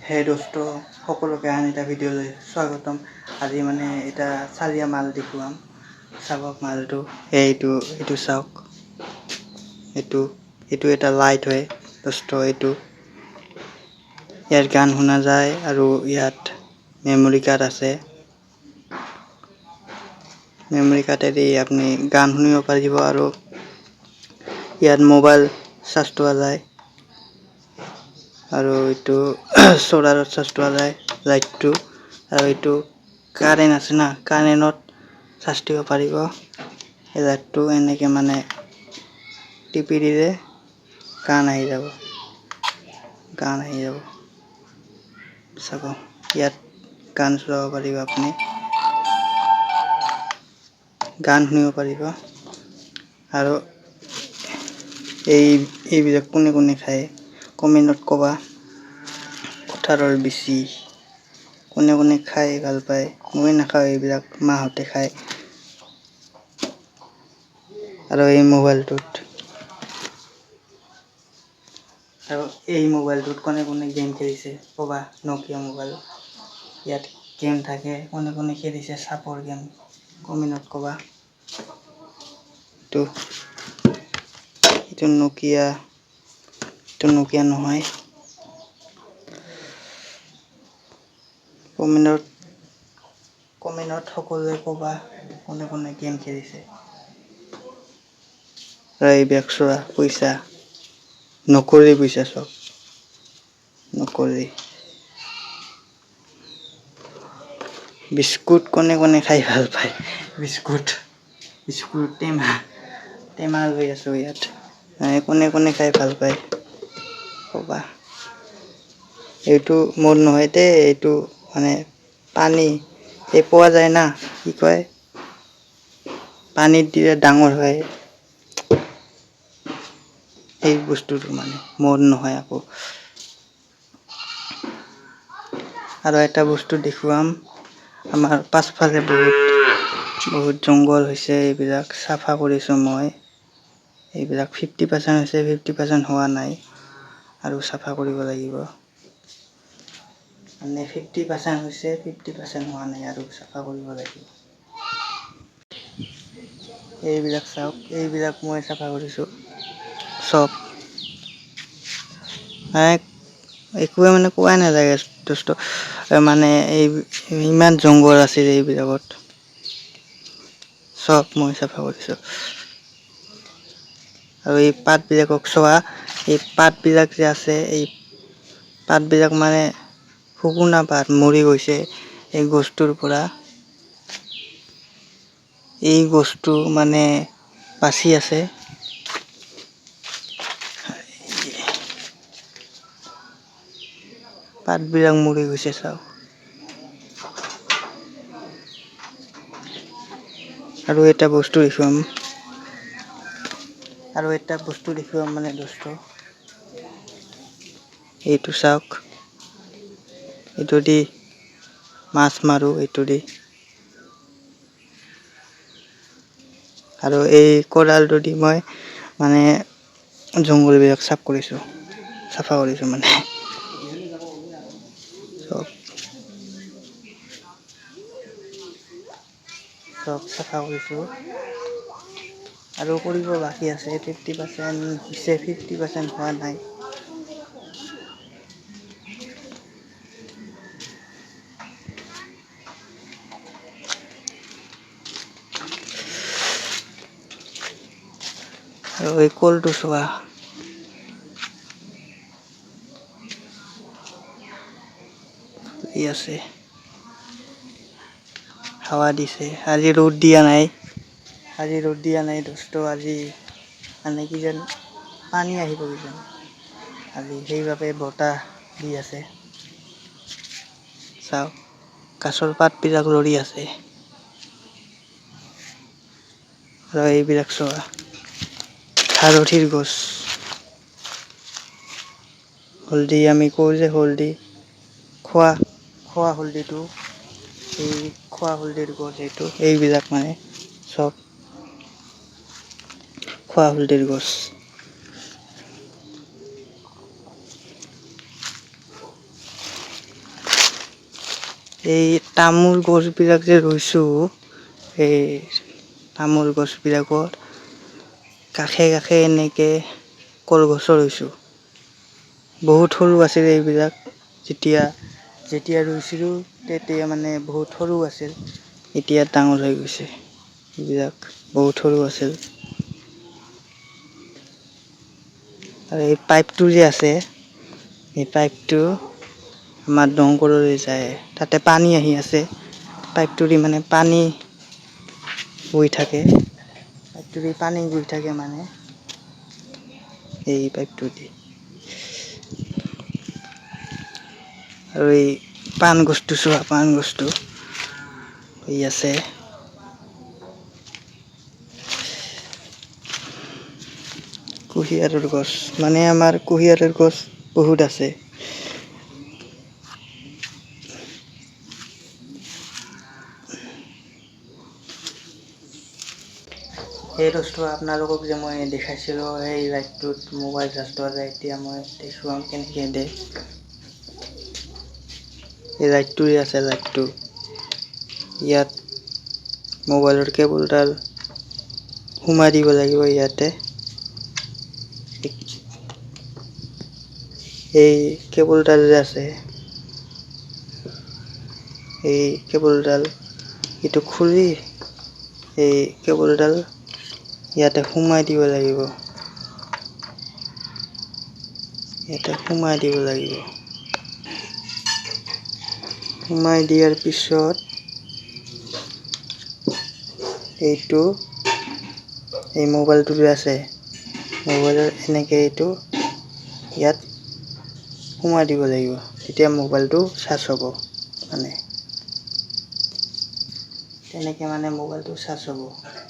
হে দোস্ত, সকলোকে আন এটা ভিডিঅ'লৈ স্বাগতম। আজি মানে এটা চাৰিয়া মাল দেখুৱাম, চাওক মালটো। এইটো এইটো চাওক, এইটো এইটো এটা লাইট হয় দোস্ত। এইটো ইয়াত গান শুনা যায় আৰু ইয়াত মেমৰি কাৰ্ড আছে। মেমৰি কাৰ্ডেদি আপুনি গান শুনিব পাৰিব আৰু ইয়াত মোবাইল চাৰ্জ দিয়া যায় আৰু এইটো চ'লাৰত চাৰ্জ দিয়া যায় লাইটটো। আৰু এইটো কাৰেণ্ট আছে না, কাৰেণ্টত চাৰ্জ দিব পাৰিব এই লাইটটো। এনেকৈ মানে টিপি দিলে গান আহি যাব, গান আহি যাব। চাব, ইয়াত গান চলাব পাৰিব আপুনি, গান শুনিব পাৰিব। আৰু এইবিলাক কোনে কোনে খায় কমেণ্টত ক'বা। কঁঠালৰ বিচি কোনে কোনে খাই ভাল পায়? মই নাখাওঁ এইবিলাক, মাহঁতে খায়। আৰু এই মোবাইলটোত কোনে কোনে গেম খেলিছে ক'বা। নকিয়া মোবাইল, ইয়াত গেম থাকে, কোনে কোনে খেলিছে সাপৰ গেম কমেণ্টত ক'বা। এইটো এইটো নকিয়া, এইটো নকিয়া নহয়। কমেণ্টত কমেণ্টত সকলোৱে ক'বা কোনে কোনে গেম খেলিছে। আৰু এইবিলাক চোৱা, পইচা নকলি পইচা, চব নকলি। বিস্কুট কোনে কোনে খাই ভাল পায়? বিস্কুট বিস্কুট টেমা টেমা লৈ আছোঁ ইয়াত। কোনে কোনে খাই ভাল পায় ক'বা। এইটো মোৰ নহয় দেই, এইটো মানে পানী এই পোৱা যায় না, কি কয়, পানীত দিলে ডাঙৰ হয় এই বস্তুটো, মানে মোৰ নহয় আকৌ। আৰু এটা বস্তু দেখুৱাম, আমাৰ পাছফালে বহুত বহুত জংঘল হৈছে, এইবিলাক চাফা কৰিছোঁ মই। এইবিলাক 50% হৈছে, 50% হোৱা নাই, আৰু চাফা কৰিব লাগিব। মানে 50% হৈছে, 50% হোৱা নাই, আৰু চাফা কৰিব লাগিব। এইবিলাক চাওক, এইবিলাক মই চাফা কৰিছোঁ চব। মানে একোৱে মানে কোৱাই নালাগে দোস্ত, মানে এই ইমান জংঘল আছিল এইবিলাকত, চব মই চাফা কৰিছোঁ। আৰু এই পাতবিলাকক চোৱা, এই পাতবিলাক যে আছে, এই পাতবিলাক মানে শুকুনা পাত মৰি গৈছে এই গছটোৰ পৰা। এই গছটো মানে বাচি আছে। পাতবিলাক মৰি গৈছে চাওক। আৰু এটা বস্তু দেখুৱাম, আৰু এটা বস্তু দেখুৱাম মানে দোস্ত, এইটো চাওক। এইটো দি মাছ মাৰোঁ, এইটো দি। আৰু এই কোদালটো দি মই মানে জংঘলবিলাক চাফ কৰিছোঁ, চাফা কৰিছোঁ মানে চব চব চাফা কৰিছোঁ। আৰু কৰিব বাকী আছে, 50% হৈছে, 50% হোৱা নাই। আৰু এই কলটো চোৱা, এই আছে, হাৱা দিছে। আজি ৰ'দ দিয়া নাই, আজি ৰ'দ দিয়া নাই দোস্ত। আজি মানে কি যেন পানী আহিব কিজানি আজি, সেইবাবে বতাহ দি আছে। চাওক, গাছৰ পাতবিলাক লৰি আছে। আৰু এইবিলাক চোৱা, হালধিৰ গছ, হলদি আমি কওঁ যে, হলদি খোৱা, খোৱা হলদিটো, এই খোৱা হলদিৰ গছ এইটো। এইবিলাক মানে চব খোৱা হলদিৰ গছ। এই তামোল গছবিলাক যে ৰুইছোঁ, এই তামোল গছবিলাকৰ কাষে কাষে এনেকৈ কলগছো ৰুইছোঁ। বহুত সৰু আছিল এইবিলাক, যেতিয়া যেতিয়া ৰুইছিলোঁ তেতিয়া মানে বহুত সৰু আছিল, এতিয়া ডাঙৰ হৈ গৈছে। এইবিলাক বহুত সৰু আছিল। আৰু এই পাইপটো যে আছে, এই পাইপটো আমাৰ দমকললৈ যায়, তাতে পানী আহি আছে। পাইপটো দি মানে পানী গৈ থাকে, পাইপটো দি পানী গৈ থাকে মানে এই পাইপটো দি। আৰু এই পাণ গছটো চোৱা, পাণ গছটো এই আছে। কুঁহিয়াৰৰ গছ, মানে আমাৰ কুঁহিয়াৰৰ গছ বহুত আছে। সেই বস্তু আপোনালোকক যে মই দেখাইছিলোঁ, সেই লাইটটোত মোবাইল চাৰ্জ দিয়া যায়। এতিয়া মই দেখুৱাম কেনেকৈ দিয়ে। এই লাইটটোৱে আছে, লাইটটো ইয়াত মোবাইলৰ কেবুলডাল সোমাই দিব লাগিব ইয়াতে। এই কেবুলডাল যে আছে, এই কেবুলডাল এইটো খুলি এই কেবুলডাল ইয়াতে সোমাই দিব লাগিব, ইয়াতে সোমাই দিব লাগিব। সোমাই দিয়াৰ পিছত এইটো এই মোবাইলটো যে আছে, মোবাইলৰ এনেকৈ এইটো ইয়াত সোমাই দিব লাগিব, তেতিয়া মোবাইলটো চাৰ্জ হ'ব। মানে তেনেকৈ মানে মোবাইলটো চাৰ্জ হ'ব।